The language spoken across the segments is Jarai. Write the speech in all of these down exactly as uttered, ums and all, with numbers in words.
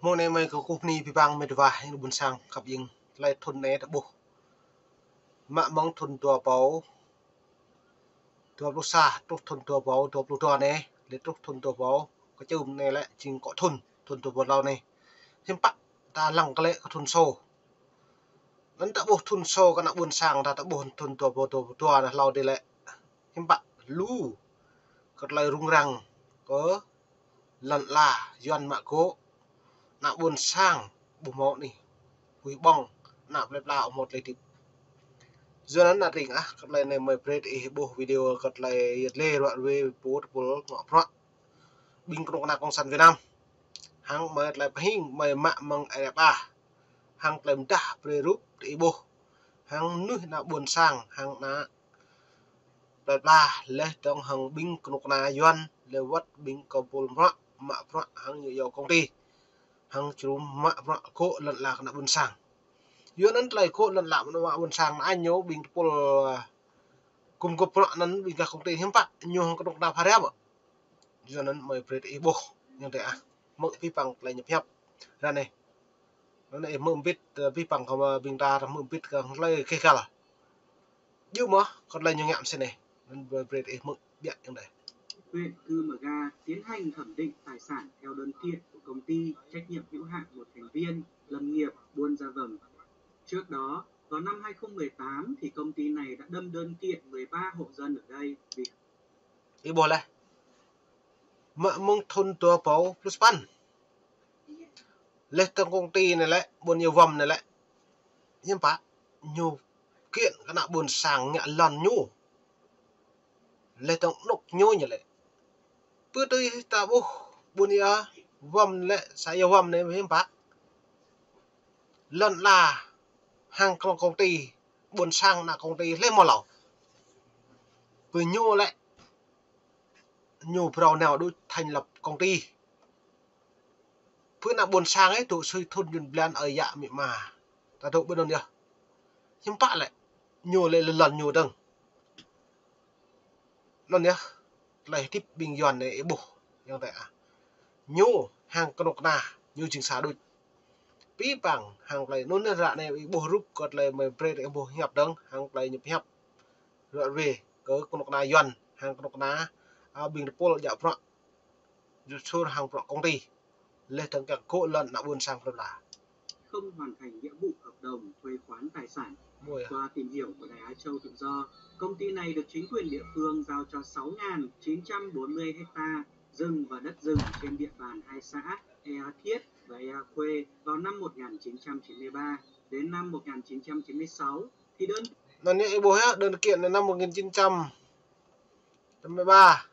Mơ̆ng anai mơi kơkuh bơni abih bang met wa hăng ƀôn sang khăp ing. Tơlơi thun anai ta ƀuh. Mă mơ̆ng thun dua rơbâo dua pluh sa truh thun dua rơbâo dua pluh dua anai, lĕ truh thun dua rơbâo kơčưm anai lĕ jing akŏ thun, thun dua rơbâo klâo anai. Hiư̆m pă ta lăng kơ lĕ kơ thun sô. Anŭn ta ƀuh thun sô kơ ană ƀôn sang ta, ta ƀuh thun dua rơbâo dua pluh dua anai hlâo dih lĕ. Hiư̆m pă lu kơ tơlơi rŭng răng kơ lŏn ala Yuan mă gŏ ană ƀôn sang ƀu hmâo anih huĭ ƀơ̆ng, ană plơi pla ƀu hmâo tơlơi hơdip. Yua anŭn ană tring ah, kơ tơlơi anai mơi brơi ih ƀuh video kơ tơlơi yet lĕ ruă ruê pô tơpul ngŏ bruă ƀing kơnuk kơna Cộng sản Việt Nam. Hăng mơi tơlơi pơhing mơi mă mơ̆ng R F A. Hăng tơlơi mơdah brơi rup ih ƀuh. Hăng mơnuih ană ƀôn sang, hăng ană plơi pla, laih dơ̆ng hăng ƀing kơnuk kơna Yuan, laih wơ̆t ƀing kơ pul mrŏ, mă bruă hăng ñu yua công ty. Hăng črŭm mă bruă gŏ lŏn ala kơ ană ƀôn sang. Yua anŭn tơlơi gŏ lŏn ala kơ ană ƀôn sang anŭn ñu ƀing tơpul, ơ, gum gŏp bruă anŭn ƀing gah công ty hiư̆m pă, ñu hăng kơnuk kơna phara ƀă. Yua anŭn mơi brơi ih ƀuh, yang tê ah. Mơ̆ abih bang tơlơi ñu pơhiăp. Ră anai. Anŭn ih mơ̆ mbĭt, ơ, abih bang kơ ƀing ta mơ̆ mbĭt kơ tơlơi kơ găl. Yua mơ̆, kơ tơlơi ñu ngă mơsĭn anai. Anŭn brơi, brơi ih mơ̆ biă yang tê. Huyện Cư Mờ Ga tiến hành thẩm định tài sản theo đơn kiện của công ty trách nhiệm hữu hạn một thành viên lâm nghiệp Buôn Gia Vầng. Trước đó, vào năm hai không mười tám thì công ty này đã đâm đơn kiện mười ba hộ dân ở đây vì Ih ƀuh laih. Mă mơ̆ng thun dua rơbâo pluh sapăn. Laih dơ̆ng công ty anai lĕ, ƀôn Yua Wăm anai lĕ. Hiư̆m pă, ñu kiện kơ ană ƀôn sang ngă lŏn ñu. Laih dơ̆ng anŭk ñu ñu lĕ. Pơ tui ta ƀuh ƀôn Yua Wăm lĕ, xã Yua Wăm anai hiư̆m pă. Lŏn ala hăng kơnuk công ty, ƀôn sang ană công ty laih mơ̆ hlâo. Pơ ñu lĕ, ñu phrâo nao đôč thành lập công ty. Pơ ană ƀôn sang ih dŏ sui thun jun blan ơi yă amĭ ama. Ta dŏ ƀơi anŭn yơh. Hiư̆m pă lĕ, ñu lĕ lŏn ñu dơ̆ng. Anŭn yơh, tơlơi hơdip ƀing Yuan anai ih ƀuh, yang tê ah. Ñu hăng kơnuk kơna, ñu jing sa đôč. Abih bang hăng tơlơi anŭn ră anai ih ƀuh rup kơ tơlơi mơi brơi ih ƀuh hiăp dơ̆ng, hăng tơlơi ñu pơhiăp. Ruă ruê, kơ kơnuk kơna Yuan, hăng kơnuk kơna, ơ, ƀing tơpul djă bruă. Jut sur hăng bruă công ty. Laih dơ̆ng kiăng gŏ lŏn ană ƀôn sang plơi pla. Không hoàn thành nghĩa vụ hợp đồng thuê khoán tài sản. Ôi à. Qua tìm hiểu của Đài Á Châu Tự Do, công ty này được chính quyền địa phương giao cho sáu ngàn chín trăm bốn mươi hecta rừng và đất rừng trên địa bàn hai xã Ea Thiết và Ea Khuê vào năm một ngàn chín trăm chín mươi ba. Đến năm một ngàn chín trăm chín mươi sáu thì đơn Anŭn anai ih ƀuh yơh, đơn kiện anai năm một nghìn chín trăm tám mươi ba,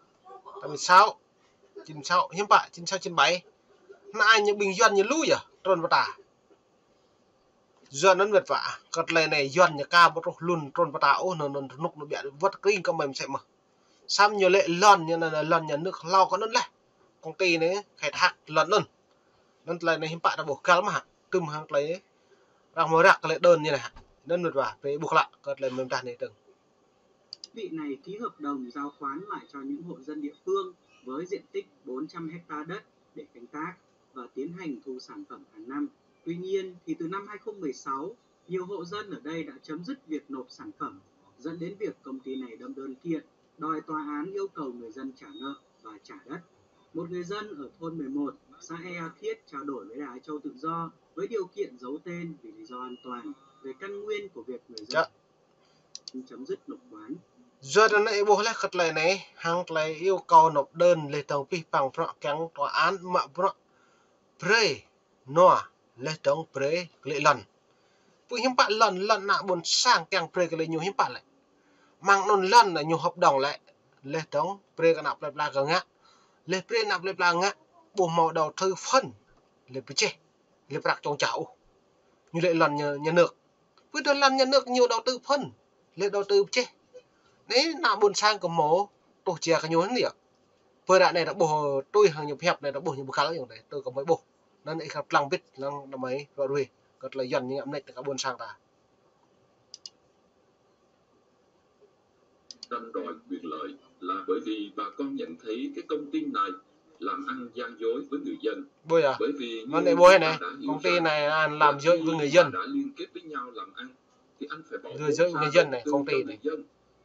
tám mươi sáu, chín mươi sáu, hiư̆m pă, chín mươi sáu, chín mươi bảy. Anai ñu ƀing Yuan ñu lu yơh, trŭn pơ ta. Yuan anŭn met wa, kơ tơlơi anai Yuan ñu ka ƀu truh lun trŭn pơ ta ôh, anŭn, anŭn rơnŭk anŭn biă wơ̆t kring kơ mơi mơsĕ mơh. Samơ̆ ñu lĕ lŏn ñu anŭn, lŏn ñu anŭn hlâo kơ anŭn laih. Công ty anai khai thác lŏn anŭn. Anŭn tơlơi anai hiư̆m pă ta ƀuh găl mơh hă. Tơm hăng tơlơi anai. Arăng mơ̆ răk kơ lĕ đơn ñu anai hă. Anŭn met wa, brơi ih ƀuh klă kơ tơlơi mơ̆ng dah anai dơ̆ng. Vị này ký hợp đồng giao khoán lại cho những hộ dân địa phương với diện tích bốn trăm hecta đất để canh tác và tiến hành thu sản phẩm hàng năm. Tuy nhiên, thì từ năm hai không mười sáu, nhiều hộ dân ở đây đã chấm dứt việc nộp sản phẩm, dẫn đến việc công ty này đâm đơn kiện đòi tòa án yêu cầu người dân trả nợ và trả đất. Một người dân ở thôn mười một, xã Ea Thiết trao đổi với Đài Á Châu Tự Do với điều kiện giấu tên vì lý do an toàn về căn nguyên của việc người dân Chà. Chấm dứt nộp khoán. Yua anŭn ih ƀuh laih kơ tơlơi anai, hăng tơlơi yêu cầu nộp đơn laih dơ̆ng abih bang bruă kiăng tòa án mă bruă brơi nua laih dơ̆ng brơi kơ lĕ lŏn. Pơ hiư̆m pă lŏn, lŏn ană ƀôn sang kiăng brơi kơ lĕ ñu hiư̆m pă lĕ. Mơ̆ng anŭn lŏn anai ñu hợp đồng lĕ, laih dơ̆ng brơi kơ ană plơi pla kơ ngă. Laih brơi ană plơi pla ngă, ƀu hmâo đầu tư phần, laih pơjeh, laih prăk čong čah ôh. Ñu lĕ lŏn nhà, nhà nước. Pơ tơ lŏn nhà nước ñu đầu tư phần, laih đầu tư pơjeh. Anai ană ƀôn sang kơ hmâo tuh jia kơ ñu anŭn yơh. Pơ ră anai ta ƀuh tui hăng ñu pơhiăp anai ta ƀuh ñu ƀu găl yang tê, tui kơ mơi ƀuh. Anŭn ih kăp lăng bĭt, lăng đa mơi ruă ruê, kơ tơlơi Yuan ñu ngă mơneč kơ ƀôn sang ta. Đang đòi quyền lợi là bởi vì bà con nhận thấy cái công ty này làm ăn gian dối với người dân. Ƀơi à? Bởi vì như Anŭn anai ƀơi ta anai, đã hiểu công ty rằng này anh làm dối với người dân. Đã liên kết với nhau làm ăn, thì anh phải bỏ vốn ra đầu tư cho người dân này, công ty này.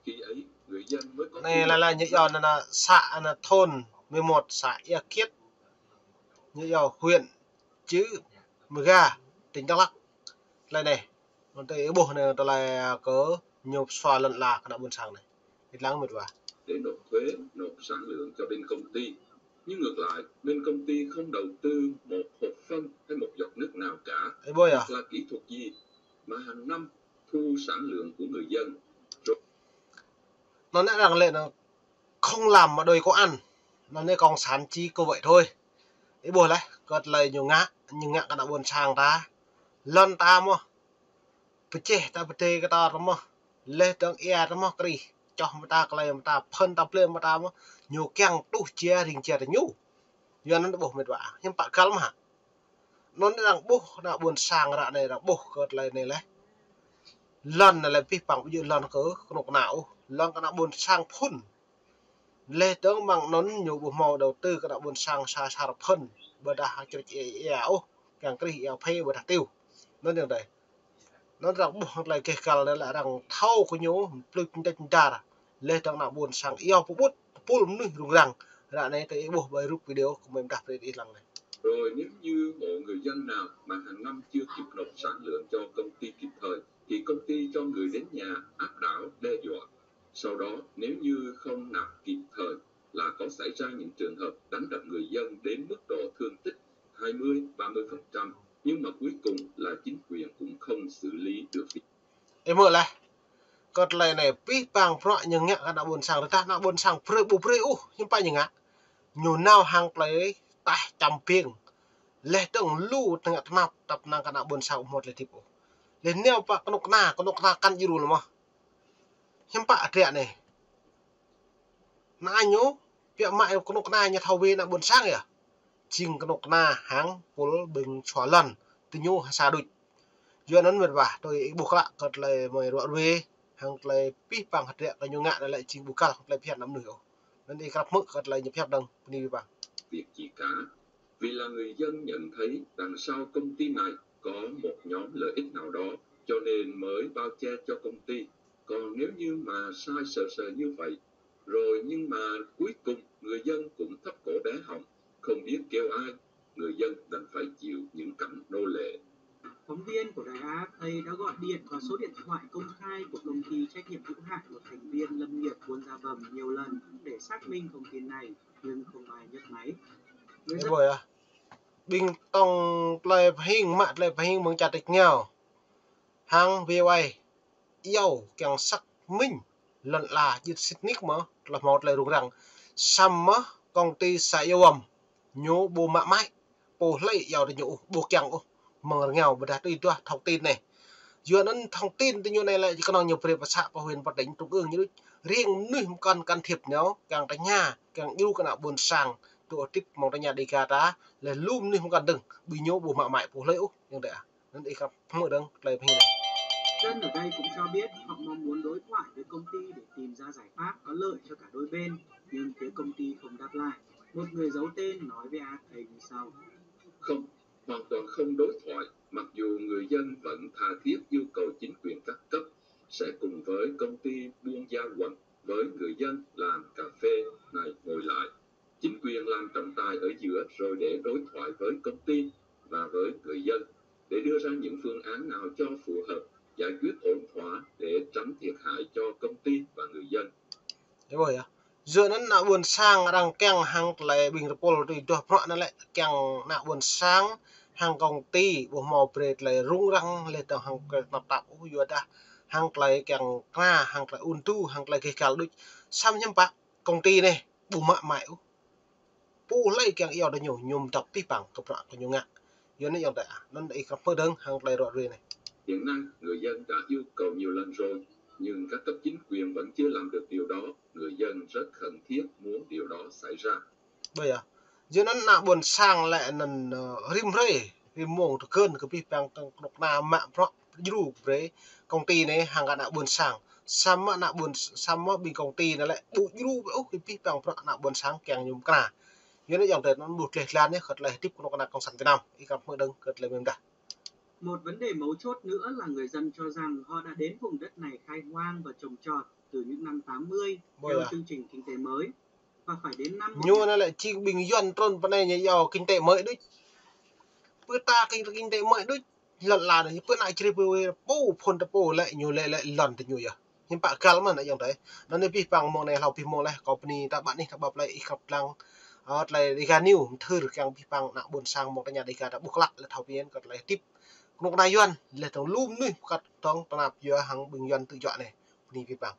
Khi ấy, người dân mới có thu nhập. Anai là, là ñu iâu anŭn, xã anŭn thôn mười một, xã Ia Kiet. Ñu iâu huyện Cư Mga, tỉnh Đắk Lắk. Tơlơi anai. Anŭn tơ ih ƀuh anai tơlơi kơ ñu pơsua lŏn ala kơ ană ƀôn sang anai. Ih lăng mĕt wa. Để nộp thuế, nộp sản lượng cho bên công ty. Nhưng ngược lại, bên công ty không đầu tư một hợp phần hay một giọt nước nào cả. Ih ƀuh yơh. Hoặc là kỹ thuật gì, mà hàng năm thu sản lượng của người dân. Rồi Anŭn anai arăng lĕ anŭn không làm mà đòi có ăn. Anŭn anai cộng sản chỉ có vậy thôi. Ih ƀuh laih, kơ tơlơi ñu ngă, ñu ngă kơ ană ƀôn sang ta. Lŏn ta mơ̆n. Pơjeh ta pơdơi kơ ta mơ̆n. Laih dơ̆ng ia ta mơ̆n krih. Čoh mơta klei mơta phơn ta plĕ mơta mơ̆n. Ñu kiăng tuh jia ring jia ta ñu. Yua anŭn ƀuh mĕt wa. Hiư̆m pă găl mơ̆n hă. Anŭn arăng ƀuh ană ƀôn sang ră anai arăng ƀuh kơ tơlơi anai laih. Lŏn anai laih pih păng ƀu djơ̆ lŏn kơ kơnuk kơna ôh. Lŏn kơ ană ƀôn sang phŭn. Laih dơ̆ng mơ̆ng anŭn ñu ƀu hmâo đầu tư kơ ană ƀôn sang sa sar phơn. Ƀôdah črĕč ia ia ôh. Kiăng krih ia phê ƀôdah tiu. Anŭn yơh dai. Anŭn arăng ƀuh hăng tơlơi gêh găl anai lĕ arăng thâo kơ ñu pluč mơdĕč mơdar. Laih dơ̆ng ană ƀôn sang iâu pơƀut, pơpul mơnuih rŭng răng. Ră anai tơ ih ƀuh ƀơi rup video kơ mơi mơdah brơi ih lăng anai. Rồi nếu như hộ người dân nào mà hàng năm chưa kịp nộp sản lượng cho công ty kịp thời, thì công ty cho người đến nhà áp đảo, đe dọa. Sau đó, nếu như không nạp kịp thời, là có xảy ra những trường hợp đánh đập người dân đến mức độ thương tích hai mươi, ba mươi phần trăm, nhưng mà cuối cùng là chính quyền cũng không xử lý được việc. Ih hmư̆ laih. Kơ tơlơi anai pih păng bruă ñu ngă kơ ană ƀôn sang, tơdah ană ƀôn sang brơi ƀu brơi ôh, hiư̆m pă ñu ngă. Ñu nao hăng tơlơi taih čăm ƀing. Laih dơ̆ng lu tơngă tơnap, tăp năng kơ ană ƀôn sang ƀu hmâo tơlơi hơdip ôh. Laih nao pơ kơnuk kơna, kơnuk kơna kăn djru lơi mơ̆n. Hiư̆m pă hơdră anai. Ană ñu, biă mă kơnuk kơna ñu thâo wai ană ƀôn sang yơh. Jing kơnuk kơna hăng pul ƀing sua lŏn, tơ ñu ha sa đôč. Yua anŭn mĕt wa, tui ih ƀuh klă kơ tơlơi mơi ruă ruê, hăng tơlơi pih păng hơdră kơ ñu ngă anai lĕ jing ƀu găl hăng tơlơi phiăn ană mơnuih ôh. Anŭn ih krăp hmư̆ kơ tơlơi ñu pơhiăp dơ̆ng, bơni wa. Việc gì cả. Vì là người dân nhận thấy đằng sau công ty này có một nhóm lợi ích nào đó, cho nên mới bao che cho công ty. Còn nếu như mà sai sờ sờ như vậy, rồi nhưng mà cuối cùng người dân cũng thấp cổ bé họng, không biết kêu ai, người dân đành phải chịu những cảnh nô lệ. Phóng viên của Đài Á Thấy đã gọi điện vào số điện thoại công khai của công ty trách nhiệm hữu hạn một thành viên lâm nghiệp Buôn Gia Bầm nhiều lần để xác minh thông tin này, nhưng không ai nhấc máy. Người dân Ih ƀuh yơh. Ƀing tŏng tơlơi pơhing, mă tơlơi pơhing mơ̆ng čar tač rơngiao. Hăng V O A iâu kiăng xác minh lŏn ala djơ̆ sĭt nik mơ̆n, tơlơi hmâo tơlơi rŭng răng. Samơ̆ công ty xã Ia Wăm, ñu ƀu mă mă, pô hlơi iâu tơ ñu ôh, ƀu kiăng ôh, mơ̆ng rơngiao ƀôdah tui duah thông tin anai. Yua anŭn thông tin tơ ñu anai lĕ kơnơ̆ng ñu brơi pơ xã, pơ huyện, pơ tỉnh, trung ương ñu đôč. Riêng mơnuih mơkŏn can thiệp ñu, kiăng tơña, kiăng djru kơ ană ƀôn sang, tŭ hơdip mơ̆ng tơña Dega ta, laih lu mơnuih mơkŏn dơ̆ng, ƀing ñu ƀu mă mă pô hlơi ôh, yơh dai. Anŭn ih krăp hmư̆ dơ̆ng tơlơi pơhing anai. Dân ở đây cũng cho biết họ mong muốn đối thoại với công ty để tìm ra giải pháp có lợi cho cả đôi bên, nhưng phía công ty không đáp lại. Một người giấu tên nói với A Thấy như sau. Không, hoàn toàn không đối thoại, mặc dù người dân vẫn tha thiết yêu cầu chính quyền các cấp sẽ cùng với công ty Buôn Gia Wăm với người dân làm cà phê này ngồi lại. Chính quyền làm trọng tài ở giữa rồi để đối thoại với công ty và với người dân để đưa ra những phương án nào cho phù hợp, giải quyết ổn thỏa để tránh thiệt hại cho công ty và người dân. Ih ƀuh yơh. Yua anŭn ană ƀôn sang arăng kiăng hăng tơlơi ƀing tơpul tui duah bruă anai lĕ kiăng ană ƀôn sang hăng công ty ƀu hmâo brơi tơlơi rŭng răng laih dơ̆ng hăng tơlơi tơnap tap ôh, yua dah hăng tơlơi kiăng kơna, hăng tơlơi ung thư, hăng tơlơi gêh găl đôč. Samơ̆ hiư̆m pă công ty anai ƀu mă mă ôh. Pô hlơi kiăng iâu tơ ñu, ñu mơdăp pih păng kơ bruă kơ ñu ngă. Yua anŭn yơh dai, anŭn ih krăp hmư̆ dơ̆ng hăng tơlơi ruă ruê anai. Hiện nay, người dân đã yêu cầu nhiều lần rồi, nhưng các cấp chính quyền vẫn chưa làm được điều đó. Người dân rất khẩn thiết muốn điều đó xảy ra. Ƀơi yơh. Yua anŭn ană ƀôn sang lĕ anŭn, ơ, rĭm hrơi, rĭm mông tơgơ̆n kơ pih păng kơnuk kơna mă bruă djru brơi công ty anai hăng kơ ană ƀôn sang. Samơ̆ ană ƀôn, samơ̆ ƀing công ty anai lĕ ƀu djru ôh kơ pih păng bruă ană ƀôn sang kiăng ñu mơkra. Yua anŭn ayŏng adơi, anŭn ƀu tleh tlan yơh kơ tơlơi hơdip kơnuk kơna cộng sản Việt Nam, ih kăp hmư̆ dơ̆ng kơ tơlơi mơ̆ng dah. Một vấn đề mấu chốt nữa là người dân cho rằng họ đã đến vùng đất này khai hoang và trồng trọt từ những năm tám mươi theo chương trình kinh tế mới và phải đến năm Ñu anai lĕ jing ƀing Yuan trŭn pơ anai ñu yua kinh tế mới đôč. Pơ ta kinh, kinh tế mới đôč. Lŏn la anai, pơ anai čri pơ wê pô, phŭn ta pô lĕ ñu lĕ lĕ lŏn ta ñu yơh. Hiư̆m pă găl mơ̆n ayŏng adơi. Anŭn anai abih bang mông anai hlâo abih mông laih, kâo bơni ta ƀă anih ta ƀă plơi ih kăp lăng. Ơ, tơlơi Dega News, mơthưr kiăng abih bang ană ƀôn sang mơ̆ng tơña Dega ta ƀuh klă lĕ thâo pơmĭn kơ tơlơi hơdip kơnuk kơna Yuan, lĕ tơ̆ng lŏm mơnuih pơkăt tơ̆ng tơnap yua hăng ƀing Yuan tŭ juă anai. Bơni abih bang.